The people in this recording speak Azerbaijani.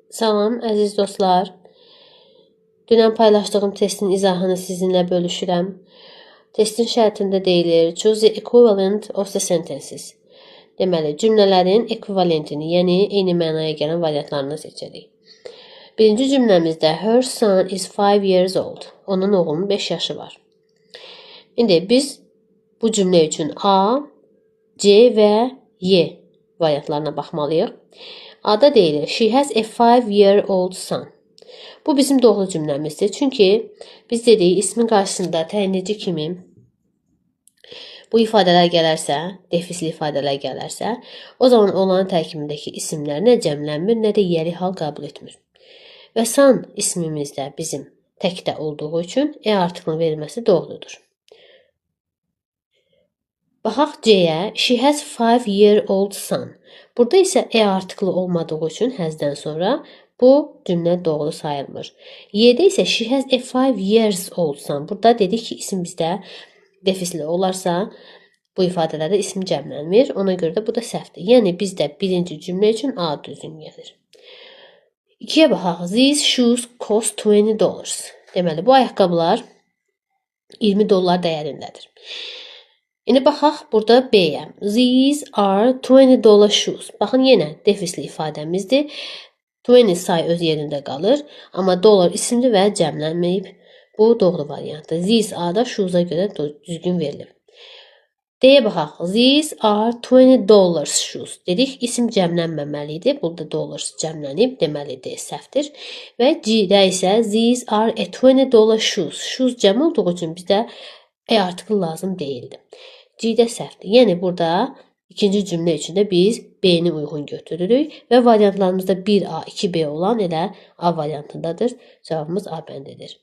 Salam, əziz dostlar. Dünən paylaşdığım testin izahını sizinlə bölüşürəm. Testin şərtində deyilir, choose the equivalent of the sentences. Deməli, cümlələrin ekvivalentini, yəni eyni mənaya gələn variantlarını seçərik. Birinci cümləmizdə her son is 5 years old. Onun oğlunun 5 yaşı var. İndi biz bu cümlə üçün A, C və Y variantlarına baxmalıyıq. A-da deyilir, she has a 5-year-old son. Bu bizim doğru cümləmizdir. Çünki biz dedik, ismin qarşısında təyinləyici kimi bu ifadələr gələrsə, defisli ifadələr gələrsə, o zaman onların tərkibindəki isimlər nə cəmlənmir, nə də yeri hal qəbul etmir. Və son ismimizdə bizim təkdə olduğu üçün e artıqının verilməsi doğrudur. Baxaq C-yə, she has 5-year-old son. Burada isə e artıqlı olmadığı üçün has-dən sonra bu cümlə doğru sayılmır. Y-də isə she has a 5 years old son. Burada dedik ki, isim bizdə defisli olarsa, bu ifadələrdə isim cəmlənmir. Ona görə də bu da səhvdir. Yəni bizdə birinci cümlə üçün A düzgün gəlir. 2-yə baxaq. These shoes cost $20. Deməli, bu ayaqqabılar 20 dollar dəyərindədir. İndi baxaq burada B-yə. These are $20 shoes. Baxın, yenə defisli ifadəmizdir. 20 say öz yerində qalır, amma dollar isimli və cəmlənməyib. Bu doğru variantdır. These A-da shoes-a görə düzgün verilib. D-yə baxaq. These are $20 shoes. Dedik, isim cəmlənməməli idi. Burada dollars cəmlənib, deməli D səhvdir. Və C-də isə these are a $20 shoes. Shoes cəm olduğu üçün bizdə E artıqlı lazım deyildi. C-də səhvdir. Yəni burada ikinci cümlə üçün də biz B-ni uyğun götürürük və variantlarımızda 1A, 2B olan elə A variantındadır. Cavabımız A bəndidir.